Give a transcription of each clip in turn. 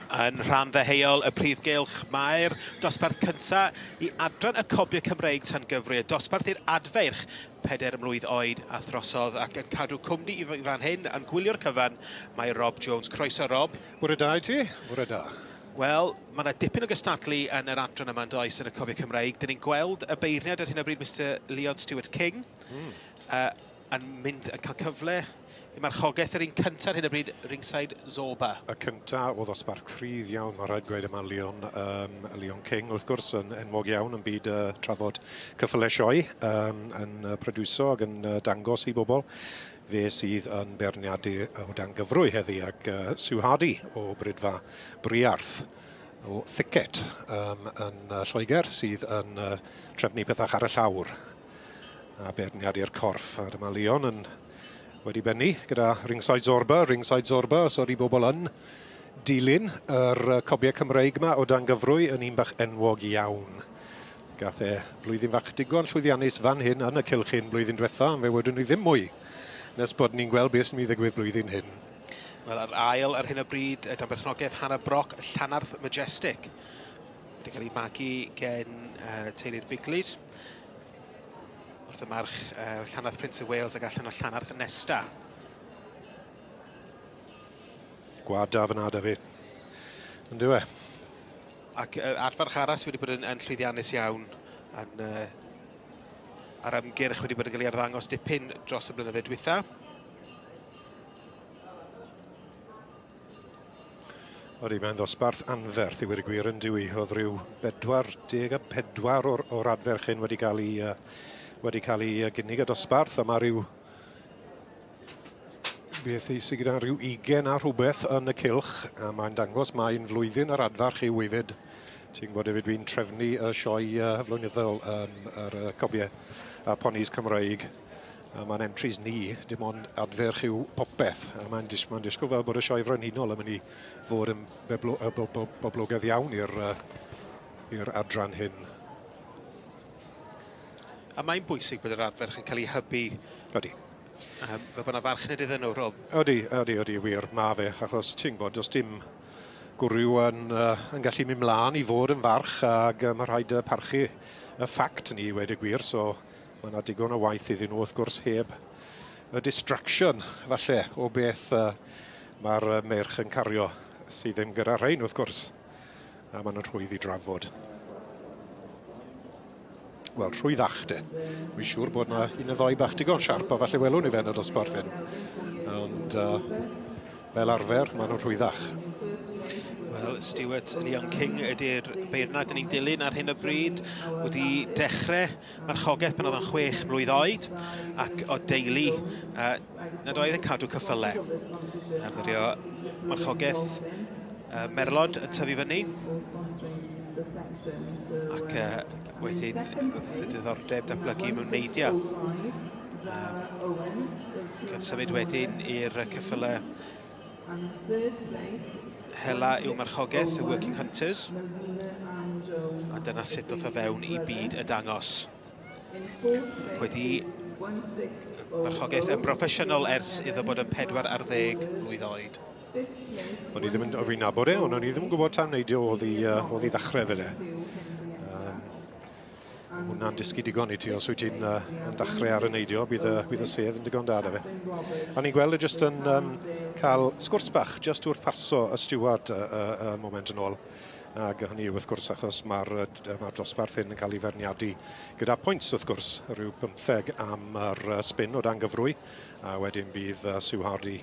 Yn rhan ddeheuol y prif gylch, mae'r dosbarth cyntaf i adran y Cobiau Cymreig tan gyfri, y dosbarth i'r adfeirch, pedair mlwydd oed a throsodd, ac yn cadw cwmni i fan hyn, yn gwylio'r cyfan, mae Rob Jones. Croeso, Rob. Bore da i ti. Bore da. Wel, mae yna dipyn o gystadlu yn yr adran yma yn does, yn y Cobiau Cymreig. Dyn ni'n gweld y beirniad ar hyn o bryd, Mister Leon Stewart King, yn mynd yn cael cyfle i marchogaeth yr un cyntaf ar hyn o bryd, Ringside Zorba. Y cyntaf o ddosbarth cryf iawn, mae rhaid gweud yma Leon, Leon King, wrth gwrs, yn enwog iawn yn byd trafod ceffylau sioe, yn produso ac yn dangos i bobl. Fe sydd yn beirniadu o dan gyfrwy heddi ac Sue Hardy o Bridfa Briarth o Thicket yn Lloegr sydd yn trefnu pethau ar y llawr a beirniadu'r corff. A dyma Leon yn wedi bennu gyda Ringside Zorba. Ringside Zorba, os ydy bobl yn dilyn yr cobiau Cymreig yma o dan gyfrwy, yn un bach enwog iawn. Gath e blwyddyn fach digon llwyddiannus fan hyn yn y cylch hyn blwyddyn diwetha, ond fe wedwn ni ddim mwy nes bod ni'n gweld beth sy'n mynd i ddigwydd blwyddyn hyn. Wel, yr ail ar hyn o bryd, dan berchnogaeth Hannah Brock, Llanarth Majestic. Wedi cael ei magu gen teulu'r Bigleys. Wrth y march Llanarth Prince of Wales ac allan o Llanarth Nesta. Gwad da fyna, David. Yn dyw e? Ac adfarch arall sydd wedi bod yn llwyddiannus iawn yn, a'r ymgyrch wedi bod yn cael ei arddangos dipyn dros y blynyddoedd dwytha. Odi, mae'n ddosbarth anferth i wir y gwir yn dyw i. Oedd rhyw 44 o'r, or adferch hyn wedi cael ei, wedi cael ei gynnig y dosbarth, a mae rhyw beth i sydd gyda rhyw ugen a rhywbeth yn y cylch, a mae'n dangos mae'n flwyddyn yr adfarch yw hefyd. Ti'n gwybod hefyd dwi'n trefnu y sioe flynyddol yn yr cobiau a ponis Cymreig. A mae'n entries ni, dim ond adferch yw popeth. A mae'n dis mae disgwyl fel bod y sioe frenhinol yn mynd i fod yn beblo, bo, bo, boblogaidd iawn i'r i'r adran hyn. A mae'n bwysig bod yr adferch yn cael ei hybu. Ydy. Fel bod yna farchnad iddyn nhw, Rob. Ydy, ydy, ydy, wir, ma fe, achos ti'n gwybod, does dim gwryw yn, yn gallu mynd mlaen i fod yn farch ac mae rhaid parchu y ffact ni i weud y gwir, so Mae yna digon o waith iddyn nhw wrth gwrs heb y distraction falle o beth uh, mae'r meirch yn cario sydd ddim gyda rhain wrth gwrs. A maen nhw'n rhwydd i drafod. Wel, rhwyddach de. Dwi'n siŵr bod yna un neu ddoi bach digon siarp a falle welwn ni fe yn y dosbarth hyn. Ond uh, fel arfer, maen nhw'n rhwyddach. Wel, Stuart Leon King ydy'r beirnad yn ni'n dilyn ar hyn o bryd. Wedi dechrau marchogaeth pan oedd o'n chwech mlwydd oed ac o deulu uh, nad oedd yn cadw cyffylau. Arferio marchogaeth uh, merlod yn tyfu fyny ac uh, wedyn y diddordeb datblygu mewn neidio. Um, gan symud wedyn i'r cyffylau Hela yw marchogaeth y Working Hunters, a dyna sut ddoth o fewn i byd y dangos. Wedi marchogaeth yn broffesiynol ers iddo bod yn 40 mlwydd oed. O'n i ddim yn, fi'n nabod e, ond o'n i ddim yn gwybod tan neidio oedd i, oedd i ddechrau fel e. Hwnna'n dysgu digon i ti os wyt ti'n uh, yn dachrau ar y neidio, bydd y, bydd y sedd yn digon da da fe. O'n i'n gweld e jyst yn um, cael sgwrs bach, jyst wrth paso y steward y uh, uh, uh, moment yn ôl. Ac hynny yw wrth gwrs achos mae'r ma dosbarth hyn yn cael ei ferniadu gyda pwynt wrth gwrs, rhyw 15 am yr spin o dan gyfrwy, a wedyn bydd Sue Hardy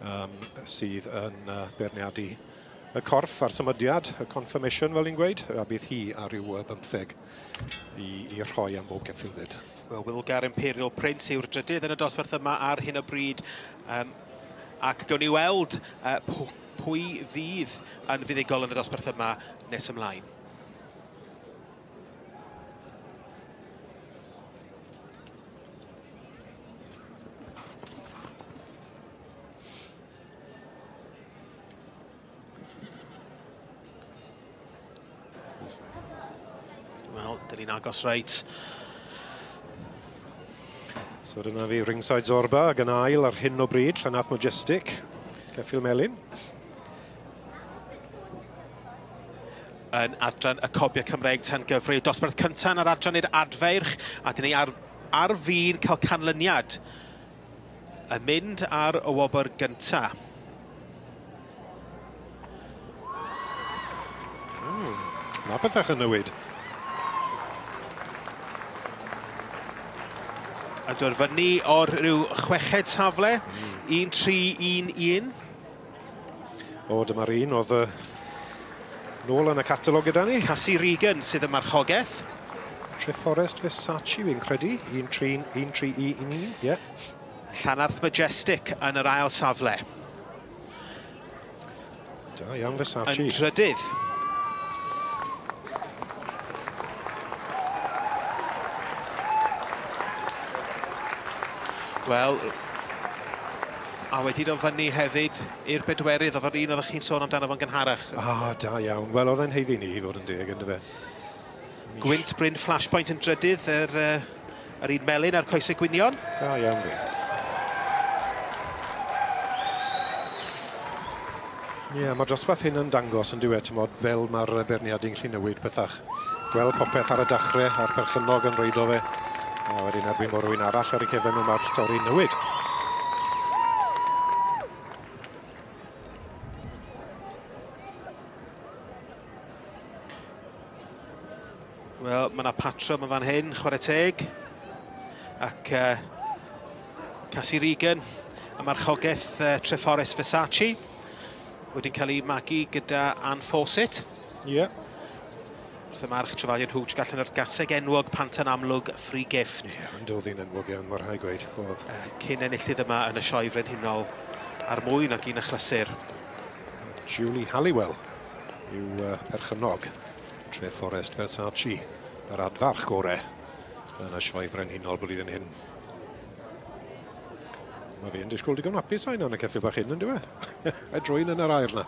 um, sydd yn uh, beirniadu y corff a'r symudiad, y confirmation fel ni'n gweud, a bydd hi ar ryw bymtheg i, i rhoi am bob ceffyl fyd. Wel, Wilgar Imperial Prince yw'r drydydd yn y dosbarth yma ar hyn o bryd. Um, ac gawn ni weld uh, pwy fydd yn fuddugol yn y dosbarth yma nes ymlaen. Wel, dyn ni'n agos reit. So dyna fi Ringside Zorba ac yn ail ar hyn o bryd, Llanarth Majestic, Ceffyl Melyn. yn adran y Cobiau Cymreig tan gyfri. Dosbarth cyntaf yn yr adran i'r adfeirch, a dyn ni ar, ar fin cael canlyniad yn mynd ar y wobr gyntaf. Mae pethau yn newid. A dod fyny o'r rhyw chweched safle, 1-3-1-1. O, dyma'r un oedd nôl yn y catalog gyda ni. Cassie Regan sydd yn marchogaeth. Treforest Versace, fi'n credu. 1-3-1-3-1-1, ie. Llanarth Majestic yn yr ail safle. Da iawn Versace. Yn drydydd. Wel, a wedi dod fyny hefyd i'r bedwerydd, oedd yr un oeddech chi'n sôn amdano fo'n gynharach. Ah, da iawn. Wel, oedd e'n haeddu ni, i fod yn deg, ynddo fe? Gwynt Bryn Flashpoint yn drydydd, yr, yr un melyn a'r coesau gwynion. Da iawn fi. Ie, yeah, mae'r dosbarth hyn yn dangos yn diwedd, ti'n modd, fel mae'r beirniadu'n gallu newid pethach. Gweld popeth ar y dechrau, a'r perchennog yn reido fe. A wedyn erbyn bod rhywun arall ar ei cefen nhw, mae'r stori'n newid. Wel, mae yna patrwm yn fan hyn, chwarae teg. Ac Cassie Regan, y marchogaeth Treforest Versace, wedi cael ei magu gyda Ann Fawcett. Ie. Yeah. Wrth y march Trefalion Hooch gallan o'r gaseg enwog Pantan Amlwg Free Gift. Ie, yeah, ond oedd hi'n enwog iawn, mae rhaid gweud. Oedd. Cyn enillydd yma yn y sioe frenhinol ar mwy nag un achlysur. Julie Halliwell yw perchennog Treforest Versace, yr adfarch gore yn y sioe frenhinol blwyddyn hyn. Mae fi yn disgwyl digon hapus sain yn y ceffyl bach hyn, yn dyw e? A'i drwy'n yn yr aer na.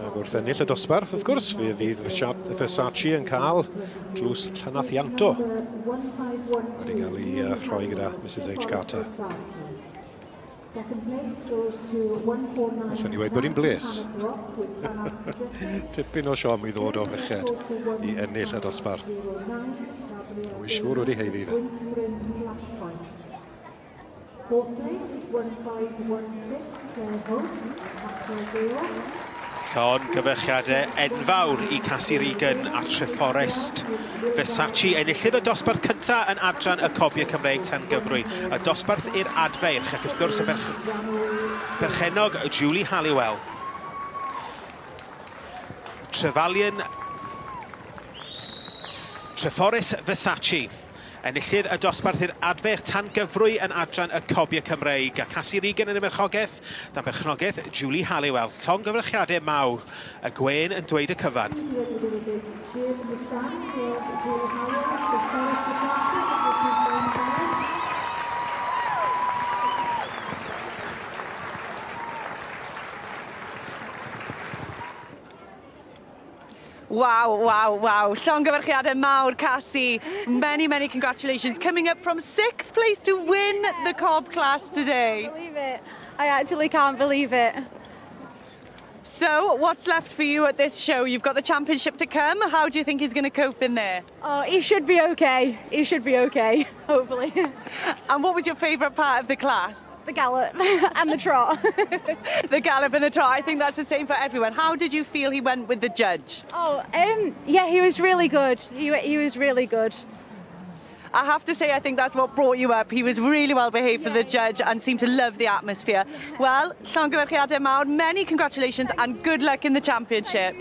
Ac wrth ennill y dosbarth, wrth gwrs, fe fydd Versace yn cael tlws Llanathianto wedi cael ei rhoi gyda Mrs H Carter. Allen ni weud bod hi'n bles. Tipyn o siom i ddod o chweched i ennill y dosbarth. Rwy'n siŵr wedi haeddu fe. Fourth place is 1516, Claire Hope, Maxwell Gale. Llongyfarchiadau enfawr i Cassie Regan a Treforest Versace, enillydd y dosbarth cyntaf yn adran y Cobiau Cymreig tan gyfrwy. Y dosbarth i'r adfeirch ac wrth gwrs y berch berchennog Julie Halliwell. Trefalion Treforest Versace. Enillydd y dosbarth i'r adfer tan gyfrwy yn adran y Cobiau Cymreig a Cassie Regan yn y merchogaeth dan berchnogaeth Julie Halliwell. Llongyfarchiadau mawr, y gwên yn dweud y cyfan. Cheer from the stand is Julie Halliwell, Treforest Versace, which is name five. Wow, wow, wow. Llongyfarchiadau mawr, Cassie. Many, many congratulations. Coming up from sixth place to win the Cob class today. I can't believe it. I actually can't believe it. So, what's left for you at this show? You've got the championship to come. How do you think he's going to cope in there? Oh, he should be okay. He should be okay, hopefully. And what was your favourite part of the class? The gallop and the trot. The gallop and the trot. I think that's the same for everyone. How did you feel he went with the judge? Oh, yeah, he was really good. He was really good. I have to say, I think that's what brought you up. He was really well behaved for the judge and seemed to love the atmosphere. Well, llongyfarchiadau mawr, many congratulations and good luck in the championship.